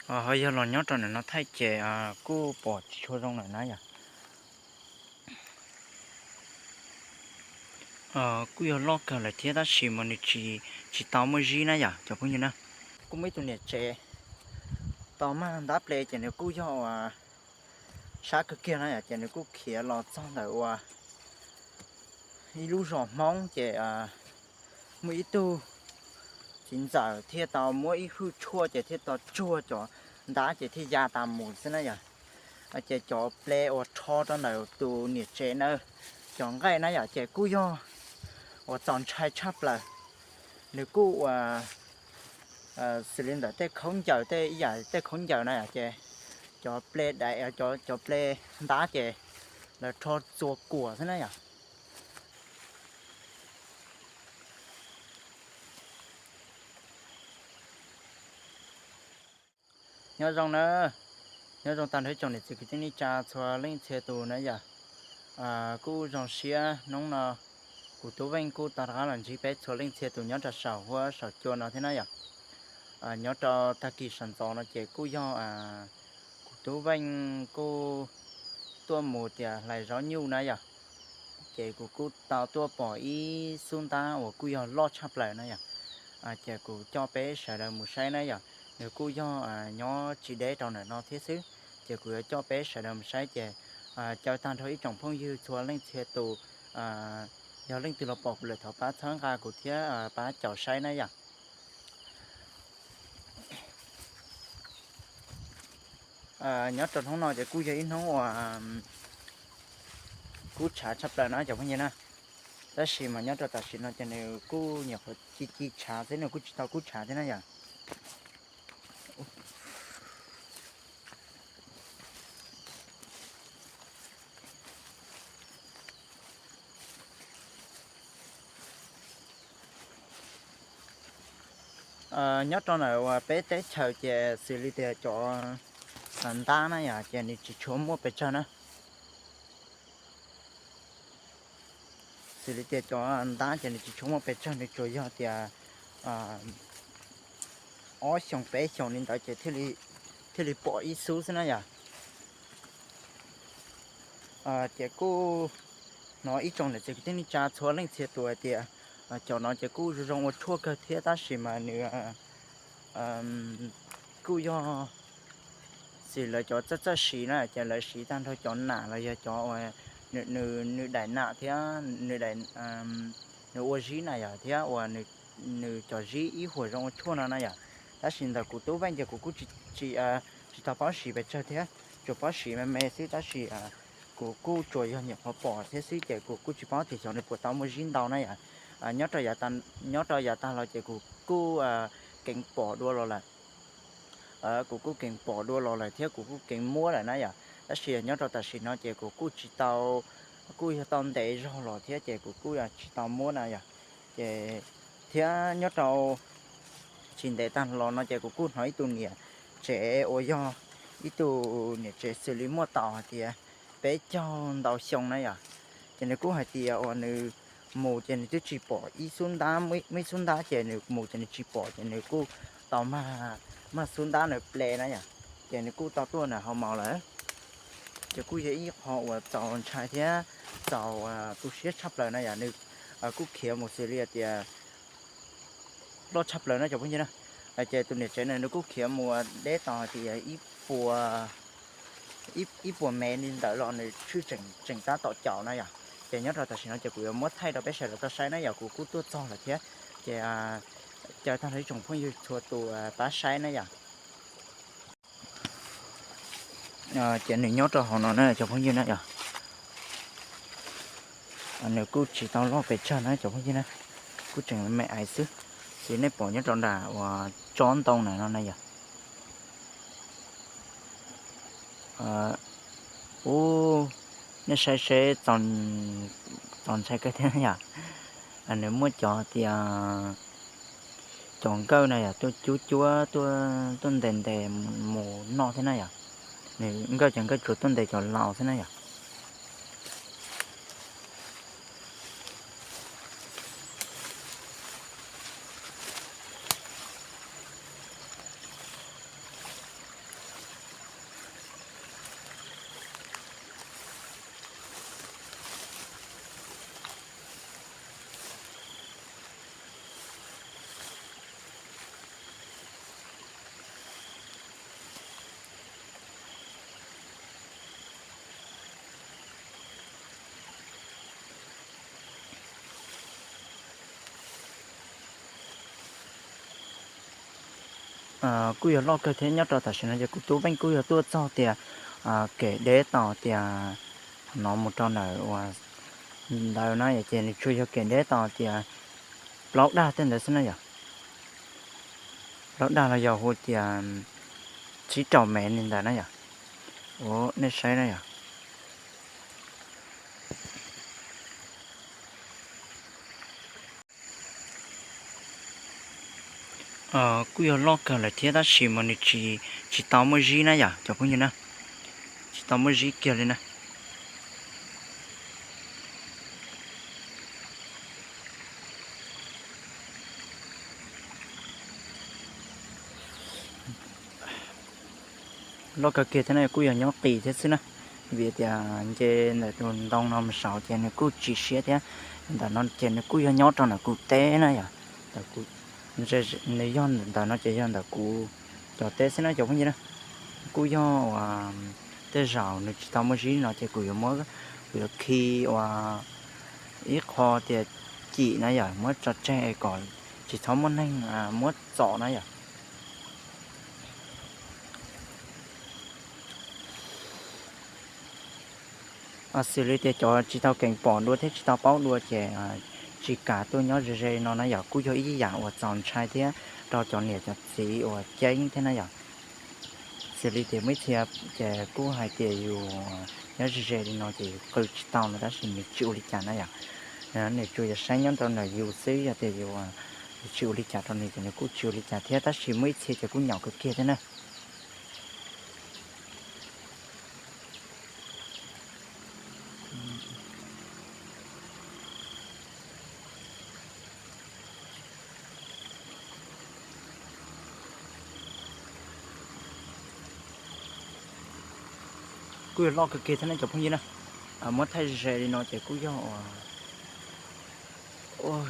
Ho yog los nyob rau ntawm no thaij ces kuj pom tsis tshua zoo lawm na yom. Kuj yog loj kawg lawm thiab tab sis mas nws tsis, tsis tau muaj zib na yom cov phooj ywg na. Kuj muaj ib tug niam tsev tau mag ntab ple ces nws kuj yog uas sab kawg kiag na yom, ces nws kuj khiav los txog ntawm uas ib lub zos Hmoob ces muaj ib tug txiv ntxawm thiaj tau muab ib hwj tshuaj ces thiaj tau tsuag cov ntab ces thiaj ya tas mus xwb na yom. Ces cov ple uas rho rau ntawm tus niam tsev na, cov nqaij na yom ces kuj yog uas txaus ntshai tshaj plaws. Nws kuj uas xws li ntawm tej khaub ncaws, tej ib yam tej khaub ncaws na yom, ces cov ple daiv, cov ple ntab ces lawv rho txuas kuam xwb na yom. Nyob zoo na, nyob zoo tag nrho ib tsoom niam txiv kwv tij neej tsa txhua leej txhia tus na yom. Kuj zoo siab hnub no kuv Tub Veej kuj tau rov qab los ntsib peb txhua leej txhia tus nyob rau saum huab saum cua no thiab na yom. Nyob rau tag kis sawv ntxov no ces kuj yog kuv Tub Veej kuj tuaj mus tias hlais zaub nyuj na yom. Ces kuv kuj tau tuaj pom ib xub ntab uas kuj yog loj tshaj plaws na yom. Ces kuv coj peb sawv daws mus saib na yom, nws kuj yog nyob tsis deb rau ntawm no thiab xwb. Ces kuv yuav coj peb sawv daws mus saib ces caw tag nrho ib tsoom phooj ywg txhua leej txhia tus, yog leej twg los pom kuv lawm thov pab txhawb nqa kuv thiab pab caum saib na yom. Nyob rau hnub no ces kuj yog ib hnub uas kub tshav tshaj plaws na cov phooj ywg na. Tab sis mas nyob rau tam sim no ces nws kuj nyuam qhuav ci ci tshav xwb, nws kuj tsis tau kub tshav thiab na yom. Nyob rau ntawm uas peb teb chaws ces xws li tias cov ntab na yom ces nws tsis tshua muaj pes tsawg na. Xws li tias cov ntab ces nws tsis tshua muaj pes tsawg, nws tsuas yog tias ob xyoos peb xyoos li ntawd ces thiaj li pom ib xub xwb na yom. Ces kuj hnov ib tsoom niam txiv kwv tij neej tsa txhua leej txhia tus hais tias cov no ces kuj zoo zoo ua tshuaj kawg thiab tab sis mas nws kuj yog xws lawv cov txawj txawj siv na ces lawv siv tag nrho cov nam los yog cov uas nws daim nam thiab nws ua zib na yom thiab uas nws cov zib ib huam zoo ua tshuaj no na yom. Tab sis ntawm kuv Tub Veej ces kuv kuj tsis tsis tau paub siv pes tsawg thiab, tsuas paub siv me me xwb tab sis kuv kuj tsuas yog nyuam qhuav pom thiab xwb ces kuv kuj tsis paub tias xyov nws puas tau muaj zib ntau na yom. Nyob rau yav, nyob rau yav tag los ces kuv kuj keev pom dua los lawm. Kuv kuj keev pom dua los lawm thiab kuv kuj keev muab lawm na yom. Tab sis nyob rau tam sim no ces kuv kuj tsis tau, kuj yog tau ntev zog los thiab ces kuv kuj tsis tau muab na yom. Ces thiab nyob rau tsis ntev tag los no ces kuv kuj hnov ib tug niam tsev uas yog ib tug niam tsev xws li muaj tau hais tias peb caug ntau xyoo na yom. Ces nws kuj hais tias uas nws mus ces nws twb tsis pom ib xub ntab, muaj ib xub ntab ces nws mus ces nws tsis pom ces nws kuj tau mag, mag xub ntab nws ple na yom. Ces nws kuj tau tuaj ntawm hauv mos lawm. Ces kuj yog ib qho uas txaus ntshai thiab txaus tu siab tshaj plaws na yom. Nws kuj khiav mus xws li tias loj tshaj plaws no cov phooj ywg na. Ces tus niam tsev no nws kuj khiav mus deb tau tias ib puas, ib puas mev li ntawd los nws tseem, tseem tab tom caum na yom. Ces nyob rau tam sim no ces kuv yuav muab thaij rau peb sawv daws tau saib na yom, kuv kuj tuaj txog lawm thiab. Ces caw tag nrho ib tsoom phooj ywg txhua tus pab saib na yom. Ces nws nyob rau hauv no na cov phooj ywg na yom. Nws kuj tsis tau loj pes tsawg na cov phooj ywg na, kuj tseem me me xwb. Ces nej pom nyob rau nram uas tsob ntoo na no na yom. Ub, nej saib seb, txaus ntshai kawg thiab yom. Nws muaj cov tias cov nkawj na yom, tuaj cuab cuab, tuaj ntes ntes mus noj thiab na yom. Nws nkawj, cov nkawj tsuas tuaj ntes cov laus thiab na yom. Kuj yog loj kawg thiab, nyob rau tam sim no ces kuv tub Peej kuj yog tuaj txog tias kem deb tos tias no mus rau ntawm uas ntawd na yom, ces nws tsuas yog kem deb tos tias plaub dag tej ntawd xwb na yom. Plaub dag los yog hu tias tsib rau mev li ntawd na yom. Ua nej saib na yom. Kuj yog loj kawg lawm thiab tab sis mas nws tsis, tsis tau muaj zib na yom cov phooj ywg na. Tsis tau muaj zib kiag li na. Loj kawg kiag thiab na, kuj yog nyob qis thiab xwb na, vim tias nce ntawm tus ntoo no mus saud ces nws kuj tsis siab thiab. Ntawm no ces nws kuj yog nyob rau ntawm kuv teb na yom. Nws yog ntawm no ces yog ntawm kuv cov teb xwb na cov phooj ywg na. Kuj yog uas tej zaum nws tsis tau muaj zib no ces kuv yuav muab, kuv yuav khi uas ib qho tias cim na yom, muab tso tseg kom tsis txhob muaj neeg muab txom na yom. Xws li tias cov tsis tau keev pom dua thiab tsis tau paub dua ces tsis kam tuaj nyob ze ze no na yom, kuj yog ib yam uas txaus ntshai thiab rau cov niam cov txiv uas ceeb thiab na yom. Xws li tias muaj ib txhia ces kuj hais tias yus nyob ze ze li no ces yus qw tsis tau no tab sis nws tsis ua li cas na yom. Nws tsuas yog saib nyob rau ntawm yus xwb, yog tias yus, yus tsis ua li cas rau nws ces nws kuj tsis ua li cas thiab, tab sis muaj ib txhia ces kuj nyaum kawg kiag thiab na. Kuj yog loj kawg kiag thiab ne cov phooj ywg na. Muab thaij ze li no ces kuj yog uas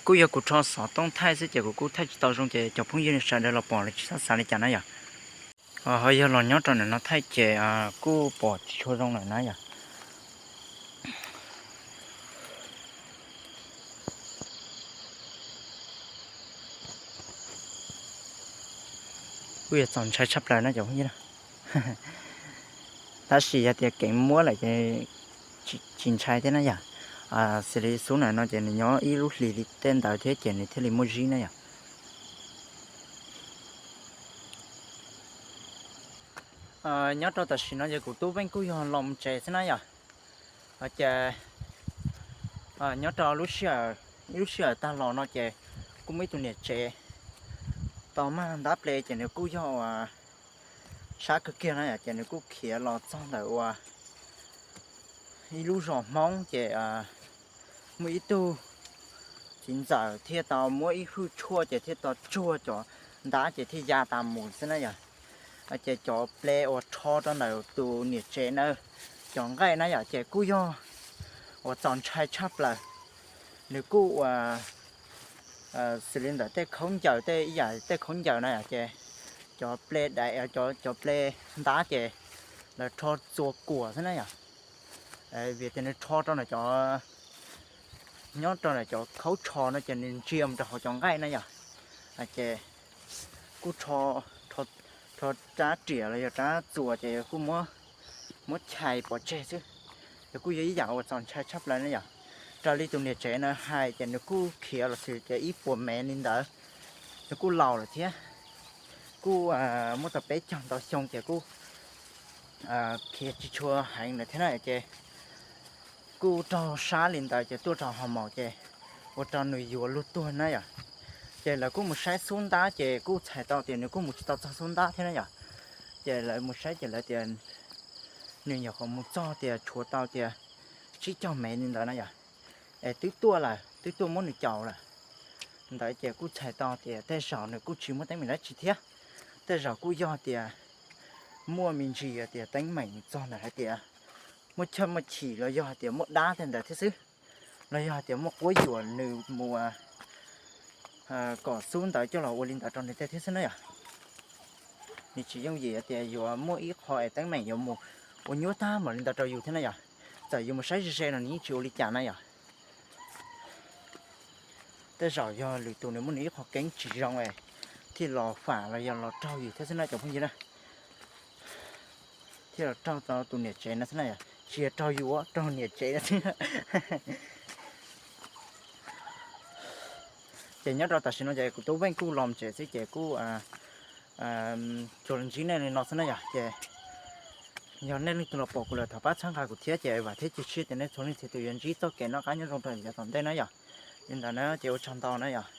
kuj yog kuv rho xov tooj thaij xwb ces kuv kuj thaij tsis tau zoo ces cov phooj ywg sawv daws los pom los tsis txhob xav li cas na yom. Ho yog los nyob rau ntawm no thaij ces kuj pom tsis tshua zoo lawm na yom. Kuj yog txaus ntshai tshaj plaws na cov phooj ywg na. Tab sis yog tias keev muab lawm ces tsis ntshai thiab na yom. Xws li xub na no ces nws nyob ib lub hlis li tej ntawd thiab ces nws thiaj li muaj zib na yom. Nyob rau tam sim no ces kuv tub Peej kuj yog los mus tsev xwb na yom. Ces nyob rau lub sij hawm, ib lub sij hawm tag los no ces kuj muaj ib tug niam tsev tau mag ntab ple ces nws kuj yog uas sab kawg kiag na yom, ces nws kuj khiav los txog ntawm uas ib lub zos Hmoob ces muaj ib tug txiv ntxawm thiaj tau muab ib hwj tshuaj ces thiaj tau tsuag cov ntab ces thiaj ya tas mus xwb na yom. Ces cov ple uas rho rau ntawm tus niam tsev na, cov nqaij na yom, ces kuj yog uas txaus ntshai tshaj plaws. Nws kuj uas xws li ntawm tej khaub ncaws, tej ib yam tej khaub ncaws na yom, ces cov ple daim, cov ple ntab ces lawv rho txua kuam xwb na yom. Vim tias nws rho rau ntawm cov, nyob rau ntawm cov khaub tsho no ces nws ntsia mus rau hauv cov nqaij na yom. Ces kuj rho rab riam los yog rab txuas ces kuj muab chais pov tseg xwb. Ces kuj yog ib yam uas txaus ntshai tshaj plaws na yom. Raws li tus niam tsev na hais ces nws kuj khiav los xwm ces ib puas mev li ntawd, nws kuj laus lawm thiab, kuj muaj tau peb caug ntau xyoo ces kuj khiav tsis tshua heev lawm thiab na ces kuj raug sab li ntawd ces tuaj rau hauv maus ces ua rau nws yuav luag tuag na yom. Ces lawv kuj mus saib xub ntab ces kuj txhais tau tias nws kuj mus tsis tau txog xub ntab thiab na yom. Ces lawv mus saib ces lawv tias nws nyuam qhuav mus txog tias tshuav tau tias tsib caug mev li ntawd na yom. Es twb tuaj lawm, twb tuaj muab nws caum lawm. Ntawd ces kuj txhais tau tias tej zaum nws kuj tsis muaj teeb meem dab tsi thiab. Tej zaum kuj yog tias muaj me ntsis tias teeb meem txog ntawm hais tias muaj chawj muaj chim los yog hais tias muaj dab tej ntawd thiab xwb, los yog hais tias muaj quab yuam nws mus kom xub ntawd coj los ua li ntawd rau nws tej thiab xwb na yom. Nws tsis yooj yim tias yuav muaj ib qho es teeb meem yuav mus ua nyuaj tag npaum li ntawd rau yus thiab na yom. Txawm yus mus saib ze ze no nws yeej tsis ua li cas na yom. Tej zaum yog lwm tus nws muaj nws ib qho keeb tsis zoo es thiaj los fam los yog los raug yus thiab xwb na cov phooj ywg na. Thiaj los raug tau tus niam tsev no xwb na yom, tsis yog raug yus, raug niam tsev no xwb. Ces nyob rau tam sim no ces kuv Tub Veej kuj los tsev xwb ces kuj tsuas los ntsib nej li no xwb na yom. Ces yog nej leej twg los pom kuv lawm thov pab txhawb nqa kuv thiab ces vam thiab cia siab tias nej txhua leej txhia tus yuav ntsib txoj kev noj qab nyob zoo rau yav tom ntej na yom. Li ntawd na ces ua tsaug ntau na yom.